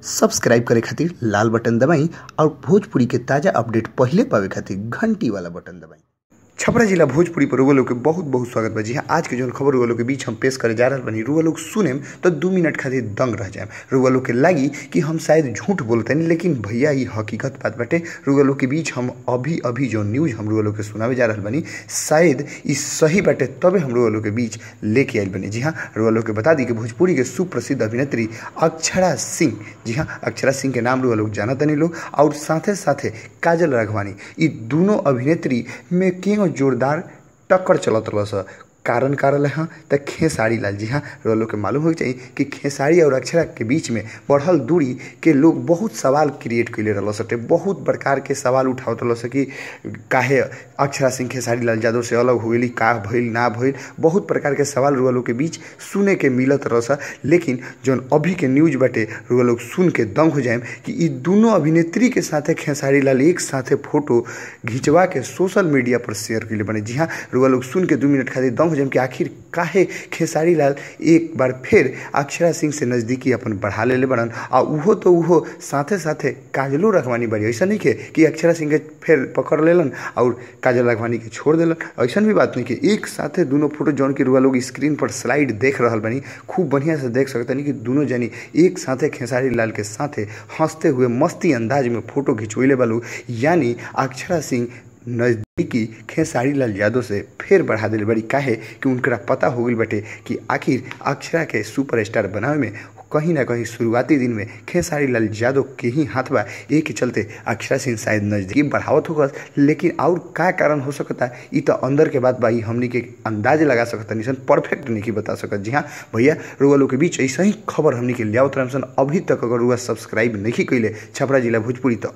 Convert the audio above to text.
Subscribe करे खातिर लाल button दबाई और भोजपुरी के ताज़ा अपडेट पहिले पावे खातिर घंटी वाला बटन दबाई। छपरा जिला भोजपुरी पर रुआ लोग के बहुत बहुत स्वागत बा। जी हाँ, आज के जौन खबर रुआ लोग के बीच हम पेश करे जा रहल बानी, रुआ लोग सुनेम तो 2 मिनट खातिर दंग रह जाएम। रुआ लोग के लागी कि हम शायद झूठ बोलतनी, लेकिन भैया ये हकीकत बात बाटे। रुआ लोग के बीच हम अभी अभी जो न्यूज़ हम रुआ लोग के सुनावे जा रहल बानी शायद ई सही बाटे, तबे हम रुआ लोग के बीच लेके आयल बानी। जी हाँ, रुआ लोग के बता दी कि भोजपुरी के सुप्रसिद्ध अभिनेत्री अक्षरा सिंह, जी हाँ अक्षरा सिंह के नाम रुआ लोग जानतनी लोग, और साथे साथे काजल राघवानी, ई दोनों अभिनेत्री में के जोरदार टक्कर चलत रहा। कारण कारण हाँ तो खेसारी लाल। जी हाँ, लोग के मालूम हो चाहिए कि खेसारी और अक्षरा के बीच में बढ़ल दूरी के लोग बहुत सवाल क्रिएट कैले रह सके, बहुत प्रकार के सवाल उठावत रह सके काहे अक्षरा सिंह खेसारी लाल यादव से अलग हो गई, का भइल ना भइल, बहुत प्रकार के सवाल रुआ लोग के बीच सुने के मिलत रह। लेकिन जौन अभी के न्यूज बाटे रुआ लोग सुन के दंग हो जाए कि ई दोनों अभिनेत्री के साथे खेसारी लाल एक साथे फोटो घिंचवा के सोशल मीडिया पर शेयर कैले बने। जी हाँ, रुआ लोग सुन के 2 मिनट खातिर दंग हो कि आखिर काहे खेसारी लाल एक बार फिर अक्षरा सिंह से नज़दीकी अपन बढ़ा ले बड़न, आ उहो तो उहो साथे साथे काजलो राघवानी बड़ी। ऐसा नहीं कि अक्षरा सिंह के फिर पकड़ लेलन और काजल राघवानी के छोड़ देलन, ऐसा भी बात नहीं कि एक साथे दोनों फोटो जौन की रुआ लोग स्क्रीन पर स्लाइड देख रहा बनी, खूब बढ़िया से देख सकते कि दोनों जनी एक साथे खेसारी लाल के साथे हंसते हुए मस्ती अंदाज में फोटो घिंचवैले बालू। यानी अक्षरा सिंह नज़दीकी खेसारी लाल यादव से फिर बढ़ा दिल बड़ी, काहे कि उनका पता हो गई बटे कि आखिर अक्षरा के सुपरस्टार बनावे में कहीं ना कहीं शुरुआती दिन में खेसारी लाल यादव के ही हाथ बा। एक चलते अक्षरा सिंह शायद नज़दीकी बढ़ावत होगा, लेकिन और का कारण हो सकता ये तो अंदर के बात बा, हमनी के अंदाज लगा सकता नहीं, परफेक्ट नहीं बता सकत। जी हाँ भैया, रुआ लोग के बीच ऐसा ही खबर हमनी के लियावत रहन। अभी तक अगर रुआ सब्सक्राइब नहीं कैले छपरा जिला भोजपुरी तो